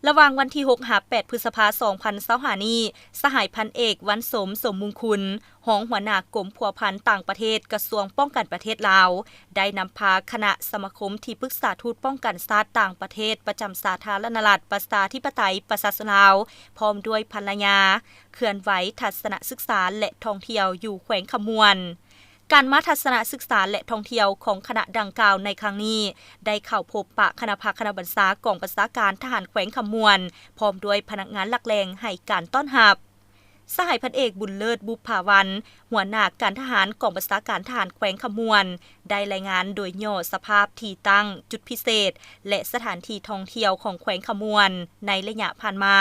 ລະຫວ່າງວັນທີຫົກຫາແປດ ພຶດສະພາ ສອງພັນຊາວຫ້ານີ້, ສະຫາຍພັນເອກ ວັນສົມ ສົມມຸງຄຸນ ຮອງຫົວໜ້າກົມພົວພັນຕ່າງປະເທດ ກະຊວງປ້ອງກັນປະເທດລາວ ໄດ້ນຳພາຄະນະສະມາຄົມທີ່ປຶກສາທູດປ້ອງກັນຊາດຕ່າງປະເທດ ປະຈຳສາທາລະນະລັດ ປະຊາທິປະໄຕ ປະຊາຊົນລາວ ພ້ອມດ້ວຍພັນລະຍາ ເຄື່ອນໄຫວທັດສະນະສຶກສາ ແລະ ທ່ອງທ່ຽວຢູ່ແຂວງຄຳມ່ວນ. ການມາທັດສະນະສຶກສາ ແລະ ທ່ອງທ່ຽວຂອງຄະນະດັ່ງກ່າວໃນຄັ້ງນີ້ ໄດ້ເຂົ້າພົບປະຄະນະພັກຄະນະບັນຊາກອງບັນຊາການທະຫານແຂວງຄຳມ່ວນ ພ້ອມດ້ວຍພະນັກງານຫຼັກແຫຼ່ງໃຫ້ການຕ້ອນຮັບ. ສະຫາຍພັນເອກ ບຸນເລີດ ບຸບຜາວັນ ຫົວໜ້າການທະຫານກອງບັນຊາການທະຫານແຂວງຄຳມ່ວນ ໄດ້ລາຍງານໂດຍຫຍໍ້ສະພາບທີ່ຕັ້ງ, ຈຸດພິເສດ ແລະ ສະຖານທີ່ທ່ອງທ່ຽວຂອງແຂວງຄຳມ່ວນໃນໄລຍະຜ່ານມາ.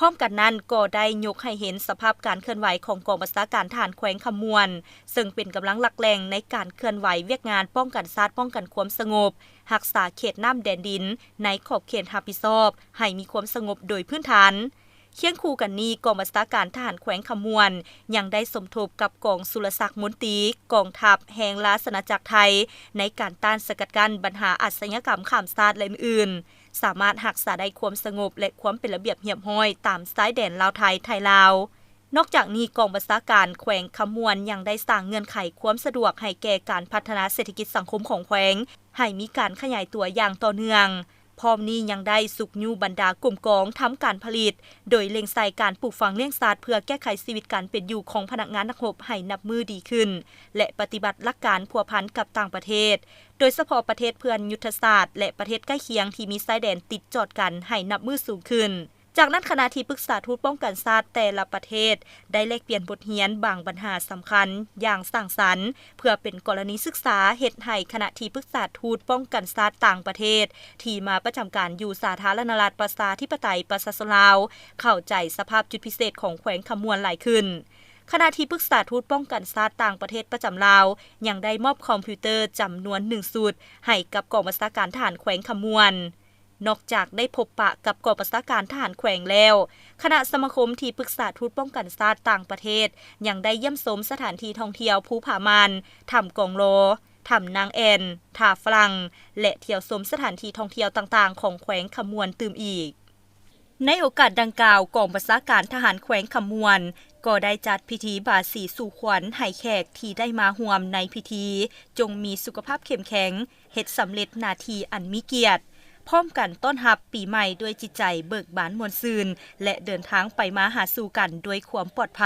ພ້ອມກັນນັ້ນກໍໄດ້ຍົກໃຫ້ເຫັນສະພາບການເຄື່ອນໄຫວຂອງກອງບັນຊາການທະຫານແຂວງຄຳມ່ວນ, ເຊິ່ງເປັນກຳລັງຫຼັກແຫຼ່ງໃນການເຄື່ອນໄຫວວຽກງານປ້ອງກັນຊາດ, ປ້ອງກັນຄວາມສະຫງົບ, ຮັກສາເຂດນ້ຳແດນດິນໃນຂອບເຂດຮັບຜິດຊອບໃຫ້ມີຄວາມສະຫງົບໂດຍພື້ນຖານ. ຄຽງຄູ່ກັນນີ້, ກອງບັນຊາການທະຫານແຂວງຄຳມ່ວນ ຍັງໄດ້ສົມທົບກັບກອງສຸລະສັກມົນຕີ, ກອງທັບແຫ່ງລາຊະອານາຈັກໄທ ໃນການຕ້ານສະກັດກັ້ນບັນຫາອາຊະຍາກຳຂ້າມຊາດ ແລະ ອື່ນໆ, ສາມາດຮັກສາໄດ້ຄວາມສະຫງົບ ແລະ ຄວາມເປັນລະບຽບຮຽບຮ້ອຍຕາມຊາຍແດນລາວໄທ, ໄທລາວ. ນອກຈາກນີ້, ກອງບັນຊາການແຂວງຄຳມ່ວນຍັງໄດ້ສ້າງເງື່ອນໄຂຄວາມສະດວກໃຫ້ແກ່ການພັດທະນາເສດຖະກິດສັງຄົມຂອງແຂວງ ໃຫ້ມີການຂະຫຍາຍຕົວຢ່າງຕໍ່ເນື່ອງ. ພ້ອມນີ້ຍັງໄດ້ຊຸກຍູ້ບັນດາກົມກອງທຳການຜະລິດ, ໂດຍເລັ່ງໃສ່ການປູກຝັງລ້ຽງສັດເພື່ອແກ້ໄຂຊີວິດການເປັນຢູ່ຂອງພະນັກງານນັກຮົບໃຫ້ນັບມື້ດີຂຶ້ນ ແລະ ປະຕິບັດຫຼັກການພົວພັນກັບຕ່າງປະເທດ, ໂດຍສະເພາະປະເທດເພື່ອນຍຸດທະສາດ ແລະ ປະເທດໃກ້ຄຽງທີ່ມີຊາຍແດນຕິດຈອດກັນໃຫ້ນັບມື້ສູງຂຶ້ນ. ຈາກນັ້ນ, ຄະນະທີ່ປຶກສາທູດປ້ອງກັນຊາດແຕ່ລະປະເທດ ໄດ້ແລກປ່ຽນບົດຮຽນບາງບັນຫາສຳຄັນຢ່າງສ້າງສັນ ເພື່ອເປັນກໍລະນີສຶກສາ, ເຮັດໃຫ້ຄະນະທີ່ປຶກສາທູດປ້ອງກັນຊາດຕ່າງປະເທດ ທີ່ມາປະຈຳການຢູ່ສາທາລະນະລັດປະຊາທິປະໄຕປະຊາຊົນລາວ ເຂົ້າໃຈສະພາບຈຸດພິເສດຂອງແຂວງຄຳມ່ວນຫຼາຍຂຶ້ນ. ຄະນະທີ່ປຶກສາທູດປ້ອງກັນຊາດຕ່າງປະເທດປະຈຳລາວ ຍັງໄດ້ມອບຄອມພິວເຕີຈຳນວນໜຶ່ງຊຸດ ໃຫ້ກັບກອງບັນຊາການທະຫານແຂວງຄຳມ່ວນ. ນອກຈາກໄດ້ພົບປະກັບກອງບັນຊາການທະຫານແຂວງແລ້ວ, ຄະນະສະມາຄົມທີ່ປຶກສາທູດປ້ອງກັນຊາດຕ່າງປະເທດ ຍັງໄດ້ຢ້ຽມຊົມສະຖານທີ່ທ່ອງທ່ຽວພູຜາມ່ານ, ຖ້ຳກອງລໍ, ຖ້ຳນາງແອ່ນ, ທ່າຝຣັ່ງ ແລະ ທ່ຽວຊົມສະຖານທີ່ທ່ອງທ່ຽວຕ່າງໆຂອງແຂວງຄຳມ່ວນຕື່ມອີກ. ໃນໂອກາດດັ່ງກ່າວ, ກອງບັນຊາການທະຫານແຂວງຄຳມ່ວນ ກໍໄດ້ຈັດພິທີບາສີສູ່ຂວັນໃຫ້ແຂກທີ່ໄດ້ມາຮ່ວມໃນພິທີ ຈົ່ງມີສຸຂະພາບເຂັ້ມແຂງ, ເຮັດສຳເລັດໜ້າທີ່ອັນມີກຽດ, ພ້ອມກັນຕ້ອນຮັບປີໃໝ່ດ້ວຍຈິດໃຈເບີກບານມ່ວນຊື່ນ ແລະ ເດີນທາງໄປມາຫາສູ່ກັນດ້ວຍຄວາມປອດໄພ.